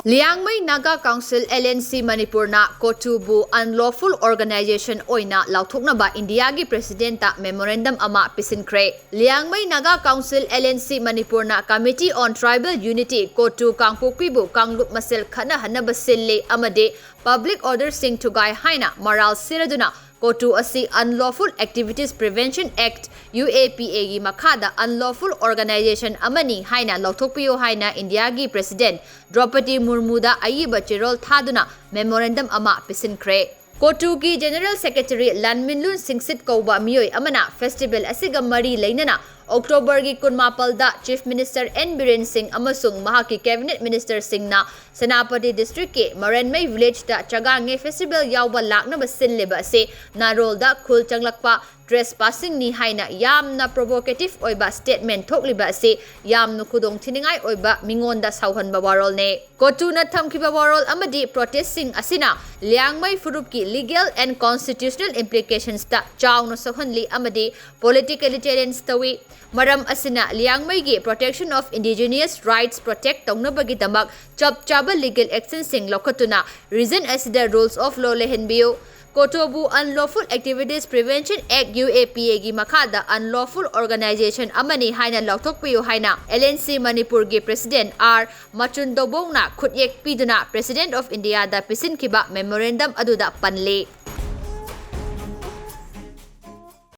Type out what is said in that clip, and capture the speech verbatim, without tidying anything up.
Liangmai Naga council, LNC ꯃꯅꯤꯄꯨꯔꯅ ꯀꯣꯇꯨꯕꯨ unlawful organization ꯑꯣꯏꯅ ꯂꯥꯎꯊꯣꯛꯅꯕ ꯏꯟꯗꯤꯌꯥꯒꯤ ꯄ꯭ꯔꯦꯁꯤꯗꯦꯟꯠꯇ memorandum ꯑꯃ ꯄꯤꯁꯤꯟꯈ꯭ꯔꯦ꯫ ꯂꯤꯌꯥꯡꯃꯩ ꯅꯥꯒꯥ ꯀꯥꯎꯟꯁꯤꯜ, LNC ꯃꯅꯤꯄꯨꯔꯅ Committee on Tribal Unity, ꯀꯣꯇꯨ ꯀꯥꯡꯄꯣꯛꯄꯤꯕꯨ ꯀꯥꯡꯂꯨꯞ ꯃꯁꯦꯜ ꯈꯠꯅꯍꯟꯅꯕ ꯁꯤꯜꯂꯤ ꯑꯃꯗꯤ public orderꯁꯤꯡ ꯊꯨꯒꯥꯏ ꯍꯥꯏꯅ ꯃꯔꯥꯜ ꯁꯤꯔꯗꯨꯅ ꯀꯣꯇꯨ ꯑꯁꯤ Unlawful Activities Prevention Act, UAPAꯒꯤ ꯃꯈꯥꯗ unlawful organization ꯑꯃꯅꯤ ꯍꯥꯏꯅ ꯂꯧꯊꯣꯛꯄꯤꯌꯨ ꯍꯥꯏꯅ ꯏꯟꯗꯤꯌꯥꯒꯤ ꯄ꯭ꯔꯦꯁꯤꯗꯦꯟꯠ ꯗ꯭ꯔꯧꯄꯗꯤ ꯃꯨꯔꯃꯨꯗ ꯑꯏꯕ ꯆꯦꯔꯣꯜ ꯊꯥꯗꯨꯅ memorandum ꯑꯃ ꯄꯤꯁꯤꯟꯈ꯭ꯔꯦ꯫ ꯀꯣꯇꯨꯒꯤ General Secretary ꯂꯥꯟꯃꯤꯟꯂꯨꯟ ꯁꯤꯡꯁꯤꯠ ꯀꯧꯕ ꯃꯤꯑꯣꯏ ꯑꯃꯅ festival ꯑꯁꯤꯒ ꯃꯔꯤ ꯂꯩꯅꯅ Octoberꯒꯤ ꯀꯨꯟꯃꯥꯄꯜꯗ Chief Minister N ꯕꯤꯔꯦꯟ ꯁꯤꯡ ꯑꯃꯁꯨꯡ ꯃꯍꯥꯛꯀꯤ cabinet ministerꯁꯤꯡꯅ ꯁꯦꯅꯥꯄꯇꯤ districtꯀꯤ ꯃꯔꯦꯟꯃꯩ villageꯇ ꯆꯒꯥꯡꯉꯩ festival ꯌꯥꯎꯕ ꯂꯥꯛꯅꯕ ꯁꯤꯜꯂꯤꯕ ꯑꯁꯤ ꯅꯥꯔꯣꯜꯗ ꯈꯨꯜ ꯆꯪꯂꯛꯄ trespassingꯅꯤ ꯍꯥꯏꯅ ꯌꯥꯝꯅ provocative ꯑꯣꯏꯕ statement ꯊꯣꯛꯂꯤꯕ ꯑꯁꯤ ꯌꯥꯝꯅ ꯈꯨꯗꯣꯡ ꯊꯤꯅꯤꯡꯉꯥꯏ ꯑꯣꯏꯕ, ꯃꯤꯉꯣꯟꯗ ꯁꯥꯎꯍꯟꯕ ꯋꯥꯔꯣꯜꯅꯦ꯫ ꯀꯣꯇꯨꯅ ꯊꯝꯈꯤꯕ ꯋꯥꯔꯣꯜ ꯑꯃꯗꯤ protestꯁꯤꯡ ꯑꯁꯤꯅ ꯂꯤꯌꯥꯡꯃꯩ ꯐꯨꯔꯨꯞꯀꯤ legal and constitutional implicationsꯇ ꯆꯥꯎꯅ ꯁꯣꯛꯍꯜꯂꯤ ꯑꯃꯗꯤ politically challenge ꯇꯧꯏ꯫ ꯃꯔꯝ ꯑꯁꯤꯅ ꯂꯤꯌꯥꯡꯃꯩꯒꯤ protection of indigenous rights protect ꯇꯧꯅꯕꯒꯤꯗꯃꯛ ꯆꯞ ꯆꯥꯕ legal actionꯁꯤꯡ ꯂꯧꯈꯠꯇꯨꯅ region ꯑꯁꯤꯗ rules of law ꯂꯩꯍꯟꯕꯤꯌꯨ꯫ ꯀꯣꯇꯨꯕꯨ Unlawful Activities Prevention Act, UAPAꯒꯤ ꯃꯈꯥꯗ unlawful organization ꯑꯃꯅꯤ ꯍꯥꯏꯅ ꯂꯥꯎꯊꯣꯛꯄꯤꯌꯨ ꯍꯥꯏꯅ LNC ꯃꯅꯤꯄꯨꯔꯒꯤ ꯄ꯭ꯔꯦꯁꯤꯗꯦꯟꯠ ꯑꯥꯔ ꯃꯆꯨꯟꯗꯧꯕꯧꯅ ꯈꯨꯠꯌꯦꯛ ꯄꯤꯗꯨꯅ President of Indiaꯗ ꯄꯤꯁꯤꯟꯈꯤꯕ memorandum ꯑꯗꯨꯗ ꯄꯜꯂꯤ꯫